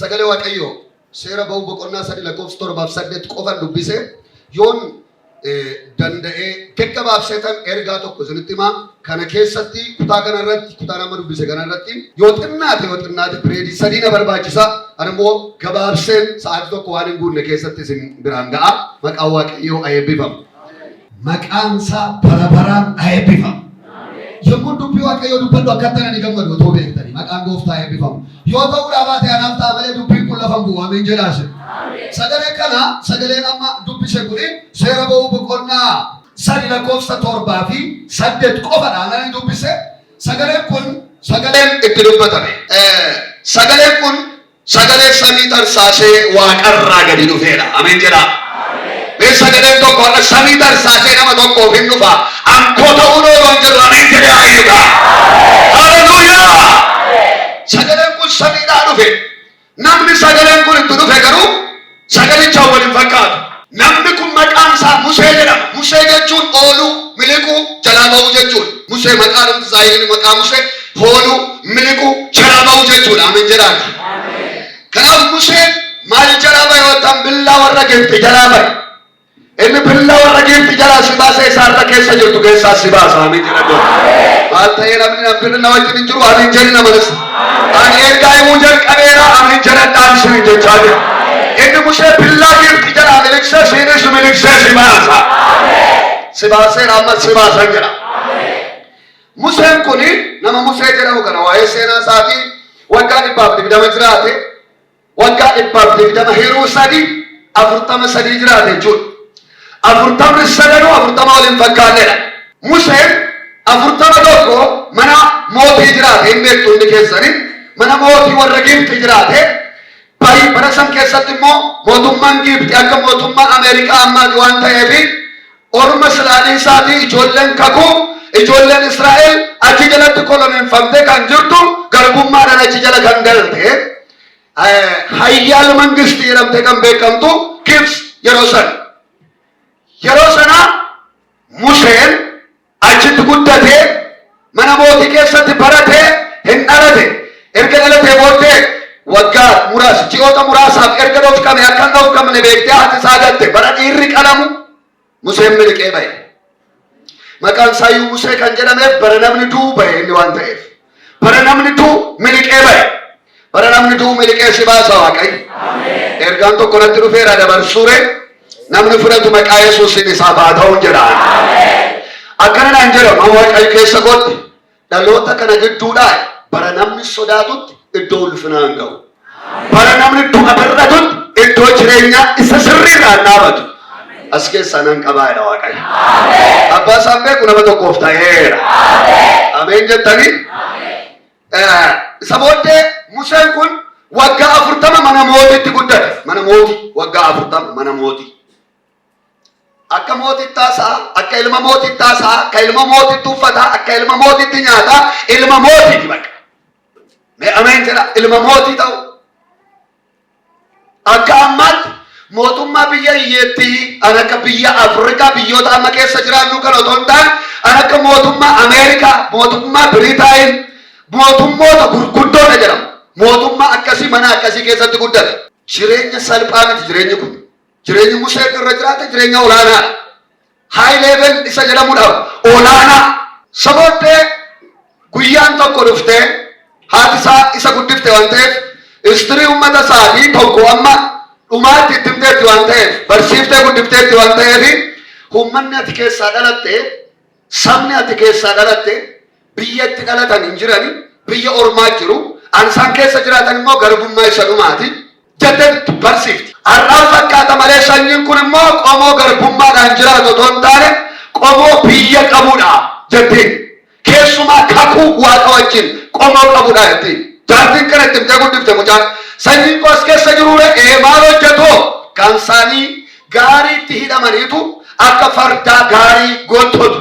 Sagalee Waaqayyoo Seera Ba'uu boqonnaa 3 lakkoofsa 7 fi 8 qofan dubbise. Yoon danda'ee gaggabaabseetan ergaa tokko isinitti himaa. Kana keessatti, kutaa kana irratti, kutaa nama dubbise kana irratti, yoo xinnaate, yoo xinnaate pireedii 3 na barbaachisa. Ani immoo gabaabseen sa'aatii tokko waan hin guunne keessatti isin biraan ga'a. Maqaan Waaqayyoo haa eebbifamu. Maqaan isaa bara baraan haa eebbifamu. Yommuu dubbii Waaqayyoo dubbadhu akkatti ani gammadu otoo beektanii. Maqaan Gooftaa haa eebbifamu. Yoo ta'uudhaa baate anaaf ta'a malee dubbiin kun lafa hin bu'u. Ameen jedhaa isin. Sagalee kana, sagaleen amma dubbise kuni Seera Ba'uu boqonnaa 3 lakkoofsa 7 fi 8 qofadha ani dubbise. Sagaleen kun sagaleen itti dubbatame. Sagaleen kun sagalee samii tarsaasee waaqarraa gadi dhufeedha. Ameen jedhaa. Mee sagaleen tokko har'a samii tarsaasee nama tokkoof hin dhufa. Ankoo ta'uun oolu hin jedhu, ameen jedhee hayyuudha. Haleluuyaa! Sagaleen kun samiidhaa dhufe. Namni sagaleen kun itti dhufe garuu sagalichaan wal hin fakkaatu. Namni kun maqaan isaa Musee jedhama. Musee jechuun ooluu, miliquu, jalaa ba'uu jechuudha. Musee maqaa dhumti isaa, inni maqaa Musee ooluu, miliquu, jalaa ba'uu jechuudha. Ameen jedhaa. Kanaaf Museen maal jalaa ba'e yoo ta'an, billaa warra Gibxi jalaa ba'e. Inni billaa warra Gibxi jalaa si baasee isaarra keessa jirtu keessaa si baasa. Ameen jedha. Maal ta'ee namni namni na wajjin hin jiru? Ameen jedhi namanis. Ani ergaa himuu jalqabeera, ameen jedhadhaan isin jechaa jira. Inni Musee billaa Gibxi jalaa miliqsee siinis miliqsee si baasa. Si baaseera, ammas si baasan jedha. Museen kuni, nama Musee jedhamu kana, waa'ee seenaa isaatii waggaa 120 jiraate. Waggaa 120 hiruu 3, 43 jiraate jechuudha. Afurtamni sadanuu 40 waliin fakkaannedha. Museen 41 mana mootii jiraate, hin beektu hundi keessanii, mana mootii warra Gibxi jiraate. Barii bara san keessatti immoo mootummaan Gibxi akka mootummaa Ameerikaa ammaati waan ta'eef, orma Israa'elii isaatii ijoolleen kakuu, ijoolleen Israa'el achi jalatti koloneeffamtee kan jirtu, garbummaadhaan achi jala kan galte, ኃያል መንግስት jedhamtee kan beekamtu Gibs yeroo sana. Yeroo sana Museen achitti guddatee, mana mootii keessatti baratee hin dhalate. Erga dhalatee booddee waggaa muraasa, ji'oota muraasaaf erga dhofkame, akka hin dhofkamne beektee haati isaa gatte. Bara dhiirri qalamu Museen miliqee ba'e. Maqaan isaayyuu Musee kan jedhameef bara namni du'u ba'e inni waan ta'eef. Bara namni du'u miliqee ba'e. Bara namni du'u miliqee si baasa Waaqayyo. Ergaan tokko natti dhufeera, dabarsuure namni fudhatu maqaa Yesuusin isaaf haa ta'u jedha. Akkana naan jedhama Waaqayyo keessa kootti: dhaloota kana gidduudhaa bara namni sodaatutti iddoo ulfinaa hin ga'u. Bara namni du'a bir'atutti iddoo jireenyaa isa sirriirraan dhaabatu. As keessaa nan qabaa jedha Waaqayyo. Abbaa isaan beeku nama tokkoof ta'eera. Ameen jettanii? Isa booddee Museen kun waggaa 40 mana mootiitti guddate. Mana mootii, waggaa 40 mana mootii. Akka mootitti haasa'a, akka ilma mootitti haasa'a, akka ilma mootitti uffata, akka ilma mootitti nyaata, ilma mootiiti bakka. Mee ameen jedha, ilma mootii ta'u. Akka ammaatti mootummaa biyya hiyyeettii an akka biyya Afrikaa biyyoota amma keessa jiraannu kan otoo hin taane, an akka mootummaa Ameerikaa, mootummaa Biriitaayin, mootummoota gurguddoodha jedhamu. Mootummaa akkasii, mana akkasii keessatti guddate. Jireenya salphaa miti jireenyi kun. Jireenyi Museen irra jiraate jireenya olaanaadha. High level isa jedhamudha. Olaanaa. Isa booddee guyyaan tokko dhuftee, haati isaa isa guddifte waan ta'eef, history uummata isaatii tokko amma dhumaatti itti himteetti waan ta'eef, barsiiftee guddifteetti waan ta'eef, uummanni ati keessaa dhalatte, sabni ati keessaa dhalatte, biyya itti dhalatan hin jirani, biyya ormaa jiru, an isaan keessa jiraatan immoo garbummaa isa dhumaati jettee barsiifti. Har'aan fakkaata malee sanyiin kun immoo qomoo garbummaadhaan jiraatu otoo hin taane qomoo biyya qabudha jettiin. Keessumaa kakuu Waaqa wajjin qomoo qabudha jettiin. Jaartiin kana itti himtee guddifte mucaan. Sanyiin koo as keessa jiruure ee maal hojjetu? Kan isaanii gaariitti hidhamaniitu akka fardaa gaarii goottotu.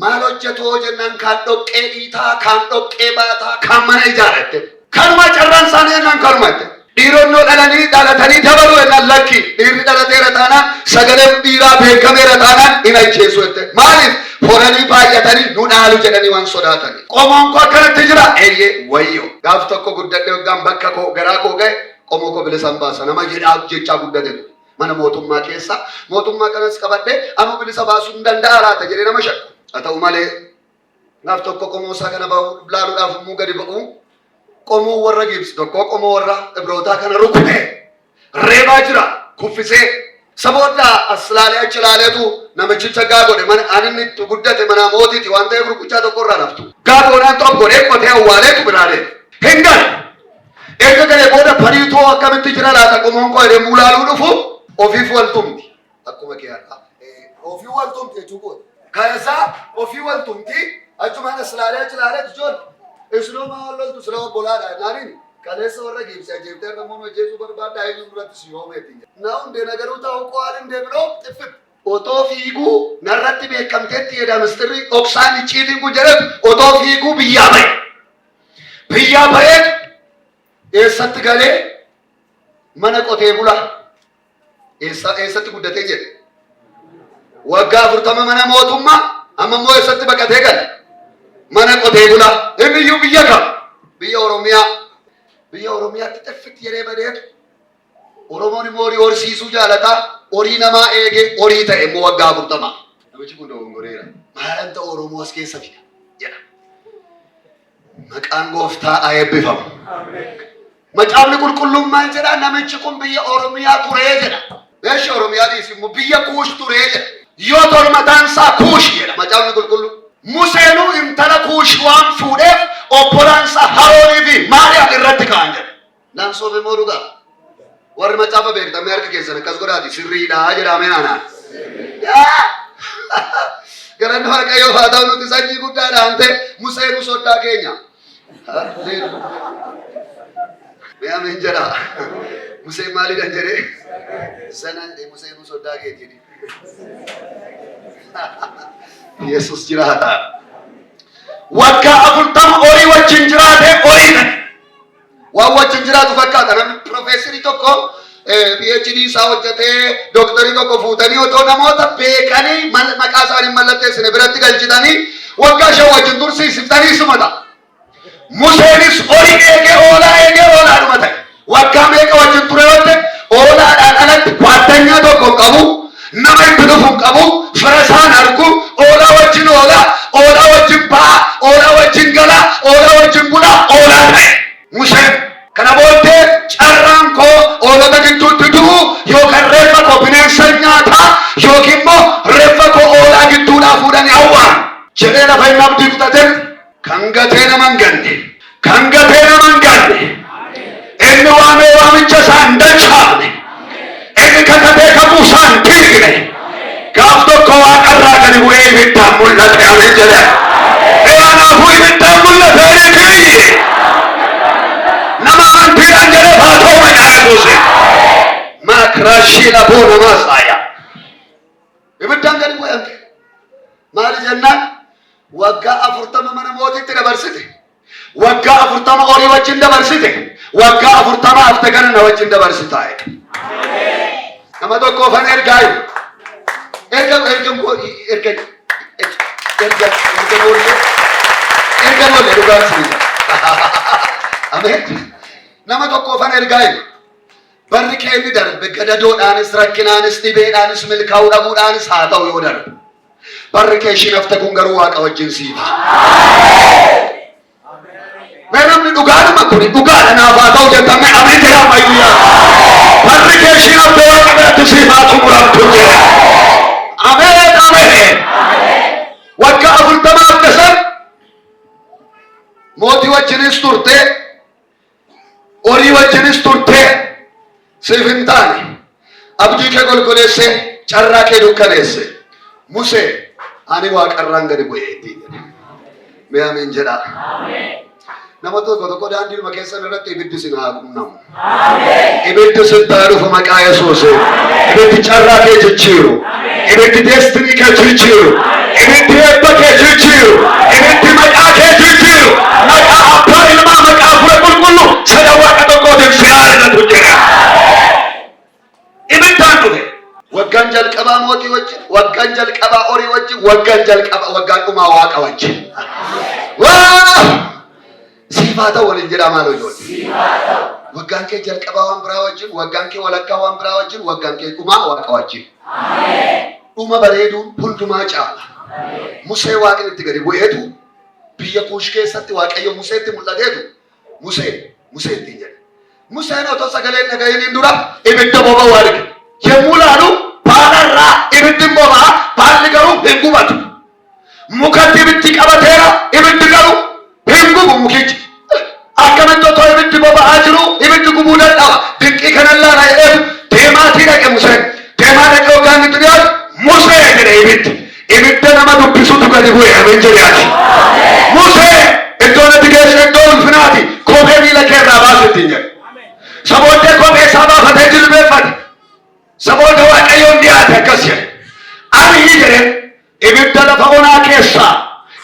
Maal hojjetu jennaan, kaan dhoqqee dhiitaa, kaan dhoqqee baataa, kaan mana ijaara jette. Kanuma carraan isaanii jennaan, kanuma jette. Dhiironnoo dhalanii dhalatanii dabaluu jennaan, lakki, dhiirri dhalateera taanaan, sagaleen dhiiraa beekameera taanaan hin ajjeesu jette. Maaliif? Horanii baay'atanii nu dhaalu jedhanii waan sodaatanii. Qomoon koo akkanatti jira, eeyyee, wayyo. Gaaf tokko guddadhee waggaan bakka koo garaa koo ga'e Qomoo koo bilisan baasa nama jedhaa jechaa guddate ture. Mana mootummaa keessa mootummaa kanas qabadhee anuu bilisa baasuu hin danda'a laata jedhee nama shakka. Haa ta'u malee gaaf tokko qomoo isaa kana ba'u laaluudhaaf immoo gadi ba'u qomoo warra Gibsi tokko qomoo warra Ibrootaa kana rukutee reebaa jira kuffisee saboota as laalee achi laaleetu namichicha gaa godhe mana ani inni itti guddate mana mootiiti waan ta'eef rukuchaa tokko irraa naftu. Gaa goonaan xop godhee qotee awwaaleetu biraa deeme. Hin gale. Erga galee booda bariitoo akkamitti jira laata qomoon koo jedhee laaluu dhufu ofiif wal tumti. Akkuma kee har'a. Ofii wal tumti jechuu kooti. Kayasaa ofii wal tumti achumaan as laalee achi laalee ijoollee. Isinoo maa wal loltu sila obbolaadha jennaaniin kaleessa warra Gibsi ajeeftee har'a immoo nu ajjeesuu barbaaddaa eenyuun duratti si yoomeetti. Na hundee na garuu ta'uu qo'aan hin deebinoo xiffit. Otoo fiiguu narratti beekamteetti jedha mistirri dhoksaan icciitiin kun jedhetu otoo fiiguu biyyaa ba'e. Biyyaa ba'eetu eessatti galee mana qotee bulaa eessa eessatti guddatee jedhe. Waggaa 40 mana mootummaa amma immoo eessatti baqatee gale? Mana qotee bulaa. Inni iyyuu biyya kam? Biyya Oromiyaa. Biyya Oromiyaatti xiffitti jedhee badeetu Oromoon immoo horii horsiisuu jaalata. Horii namaa eege horii ta'e immoo waggaa 40. Namichi kun dogongoreera. Maalan ta'u Oromoo as keessa fida jedha. Maqaan gooftaa haa eebbifamu. Macaafni qulqulluun maal jedha? Namichi kun biyya Oromiyaa turee jedha. Meeshaa Oromiyaa dhiisi immoo biyya Kuush turee jedha. Yoo tolu mataan isaa Kuush jedha macaafni qulqulluun. Museenuu intala Kuush waan fuudheef obbolaan isaa Haroonii fi Maariyaam irratti ka'an jedha. Naan soobe moo dhugaa? Warri macaafa beektan mee harka keessan akkas godhaati sirriidha jedhaa mee naanaa. Galanni Waaqayyoof haa ta'u nuti sanyii guddaadhaan ta'e Museenuu soddaa keenya. Mee ameen jedhaa. Museen maaliidhaan jedhee? Sana jedhee Museenuu soddaa keetii. Yesus jiraata. Waggaa 40 horii wajjin jiraatee horii ta'e. Waan wajjin jiraatu fakkaata. Namni piroofeesarii tokko PhD isaa hojjetee dooktarii tokko fuutanii otoo namoota beekanii maqaa isaanii mallatteessine biratti galchitanii waggaa 5 wajjin tursiisiftanii sumata. Museenis horii eegee oolaa eegee oolaadhuma ta'e. Waggaa meeqa wajjin ture yoo ta'e oolaadhaan alatti kwaaddanyaa tokko hin qabu, nama itti dhufu hin qabu, fira isaan argu, oolaa wajjin oolaa, oolaa wajjin ba'a, oolaa wajjin gala, oolaa wajjin bula, oolaa ta'e. Museen kana booddee carraan koo oolota gidduutti du'u yookaan reeffa koo bineensa nyaataa yookiin immoo reeffa koo oolaa gidduudhaa fuudhanii awwaalu jedhee lafa inni abdii kutatetti kan gatee nama hin ganne, kan gatee nama hin ganne, inni waamee waamicha isaa hin dachaafne, inni kakatee kakuu isaa hin diigne, gaaf tokko waaqarraa gadi bu'ee ibiddaan mul'ate. Ameen jedhe. Kanaafuu ibiddaan mul'ate kiyyi. Nama amantiidhaan jedhee haa ta'u maqaa Yesuusiin. Maakraashii laboo namaa saaya. Ibiddaan gadi bu'ee hanqe. Maali jennaan waggaa 40 mana mootiitti dabarsite. Waggaa 40 horii wajjin dabarsite. Waggaa 40 hafte kana na wajjin dabarsitaa jedhe. Nama tokkoofan ergaayu. Erga erga erga erga erga oollee erga oollee dhugaan siin. Ameen. Nama tokkoofan ergaayu. Barri kee inni darbe gadadoodhaanis, rakkinaanis, dhibeedhaanis, milkaa'uu dhabuudhaanis haa ta'u yoo darbe. Barri kee ishiin hafte kun garuu Waaqa wajjin siif. Mee namni dhugaadhuma kuni dhugaadha naaf haa ta'u jettan mee ameen jedhaa ammayyuu. Barri kee ishiin hafte Waaqa biratti siif haa xumuramtu jedha. Ameen ameen. Waggaa 40 hafte san mootii wajjinis turte. Horii wajjinis turtee siif hin taane. Abdii kee golgoleessee carraa kee dukkaneesse. Musee ani waaqarraan gadi bu'ee ittiin jedhe. Mee ameen jedhaa. Nama tokko tokko daandiidhuma keessan irratti ibiddi isin haa qunnamu. Ibiddi sitti haa dhufu maqaa Yesuusiin. Ibiddi carraa kee jijjiiru. Ibiddi destiny kee jijjiiru. Ibiddi eebba kee jijjiiru. Ibiddi maqaa kee jijjiiru. Maqaa Abbaa Ilmaa maqaa Hafuura Qulqulluu sada Waaqa tokkootiin si haa argatu jedha. Ibiddaan dhufe. Waggaan jalqabaa mootii wajjin, waggaan jalqabaa horii wajjin, waggaan jalqabaa waggaan dhumaa Waaqa wajjin. Waa! Siif haa ta'u waliin jedhaa maaloo ijoollee. Waggaan kee jalqabaa waan biraa wajjin, waggaan kee walakkaa waan biraa wajjin, waggaan kee dhumaa Waaqa wajjin. Dhuma bareeduun hundumaa caala. Musee Waaqni itti gadi bu'eetu biyya Kuush keessatti Waaqayyo Museetti mul'ateetu Musee Musee ittiin jedhe. Museen otoo sagaleen dhaga'iniin dura ibidda boba'u arge. Yommuu laalu baala irraa ibiddi hin boba'a, baalli garuu hin gubatu. Mukatti ibiddi qabateera, ibiddi garuu hin gubu mukichi. Akkamitti otoo ibiddi boba'aa jiru ibiddi gubuu dadhaba? Dinqii kanan laala jedheetu deemaatii dhaqe Museen. Deemaa dhaqee hoggaa inni itti dhiyaatu Musee jedhe ibiddi. Ibidda nama dubbisutu gadi bu'e ameen jedhe ati. Musee iddoo natti geesse iddoo ulfinaati kophee miila kee irraa baasi ittiin jedhe. Sabooddee kophee isaa baafatee jilbeeffate. Sabooda Waaqayyoon dhiyaate akkas jedhe. Ani jedhe ibidda lafa onaa keessaa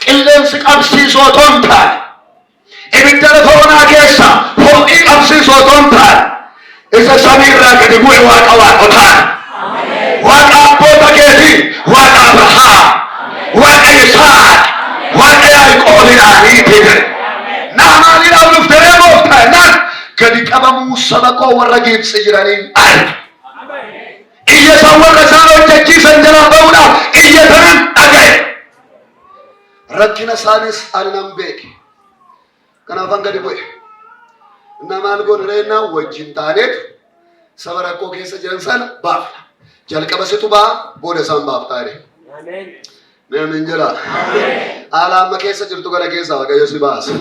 qilleensi qabsiisu otoo hin taane ibidda lafa onaa keessaa ho'i qabsiisu otoo hin taane isa samii irraa gadi bu'e Waaqa waaqotaa Waaqa abboota keetii Waaqa Abrahaam Waaqa Yisaaq Waaqa Yaaqoob ilaaliiti jedhe. Naa maaliidhaaf dhufte ree gooftaa jennaan gadi qabamuu saba koo warra Gibxi jiraniin arge. Iyya isaan warra isaan hojjechiisan jalaa ba'uudhaaf iyyatanan dhaga'e. Rakkina isaanis ani nan beeke. Kanaafan gadi bu'e. Innaa maal goona ree jennaan wajjin taaneetu saba rakkoo keessa jiran sana baafna. Jalqaba situ ba'a booda isaan baaftaa jedhe. Mee ameen jedhaa. Haala amma keessa jirtu kana keessaa Waaqayyo si baasa.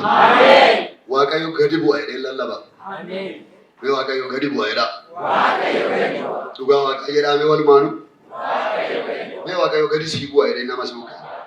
Waaqayyo gadi bu'a jedhee lallaba. Mee Waaqayyo gadi bu'a jedhaa. Dhugaa Waaqayyo jedhaa mee walumaanuu. Mee Waaqayyo gadi sii bu'a jedhee nama si bu'a.